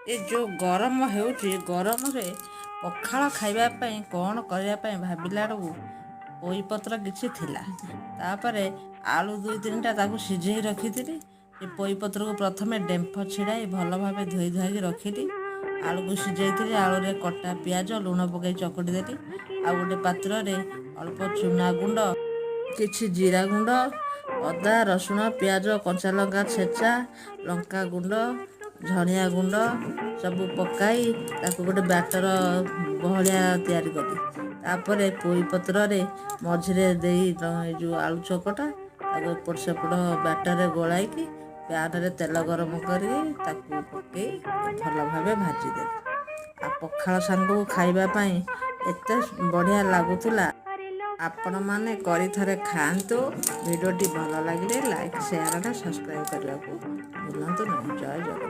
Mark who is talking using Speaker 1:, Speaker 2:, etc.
Speaker 1: ଏ ଯେଉଁ ଗରମ ହେଉଛି, ଗରମରେ ପଖାଳ ଖାଇବା ପାଇଁ କ'ଣ କରିବା ପାଇଁ ଭାବିଲା ବେଳକୁ ପୋଇପତ୍ର କିଛି ଥିଲା। ତାପରେ ଆଳୁ ଦୁଇ ତିନିଟା ତାକୁ ସିଝେଇ ରଖିଥିଲି। ସେ ପୋଇପତ୍ରକୁ ପ୍ରଥମେ ଡେମ୍ଫ ଛିଡ଼ାଇ ଭଲ ଭାବେ ଧୋଇ ଧୁଆକି ରଖିଲି। ଆଳୁକୁ ସିଝେଇଥିଲି। ଆଳୁରେ କଟା ପିଆଜ, ଲୁଣ ପକାଇ ଚକଟି ଦେଲି। ଆଉ ଗୋଟେ ପାତ୍ରରେ ଅଳ୍ପ ଚୁନା ଗୁଣ୍ଡ, କିଛି ଜିରା ଗୁଣ୍ଡ, ଅଦା, ରସୁଣ, ପିଆଜ, କଞ୍ଚା ଲଙ୍କା ଛେଚା, ଲଙ୍କା ଗୁଣ୍ଡ, ଧନିଆ ଗୁଣ୍ଡ ସବୁ ପକାଇ ତାକୁ ଗୋଟେ ବ୍ୟାଟର ବହଳିଆ ତିଆରି କଲି। ତାପରେ ପୋଇ ପତ୍ରରେ ମଝିରେ ଦେଇ ଏ ଯେଉଁ ଆଳୁ ଚକଟା, ତାକୁ ଏପଟ ସେପଟ ବ୍ୟାଟରରେ ଗୋଳାଇକି ପ୍ୟାନରେ ତେଲ ଗରମ କରିକି ତାକୁ ପକାଇ ଭଲ ଭାବେ ଭାଜିଦେଲି। ଆଉ ପଖାଳ ସାଙ୍ଗକୁ ଖାଇବା ପାଇଁ ଏତେ ବଢ଼ିଆ ଲାଗୁଥିଲା। ଆପଣମାନେ କରି ଥରେ ଖାଆନ୍ତୁ। ଭିଡ଼ିଓଟି ଭଲ ଲାଗିଲେ ଲାଇକ୍, ସେୟାର, ସବସ୍କ୍ରାଇବ୍ କରିବାକୁ ଭୁଲନ୍ତୁ ନାହିଁ। ଜୟ ଜଗନ୍ନାଥ।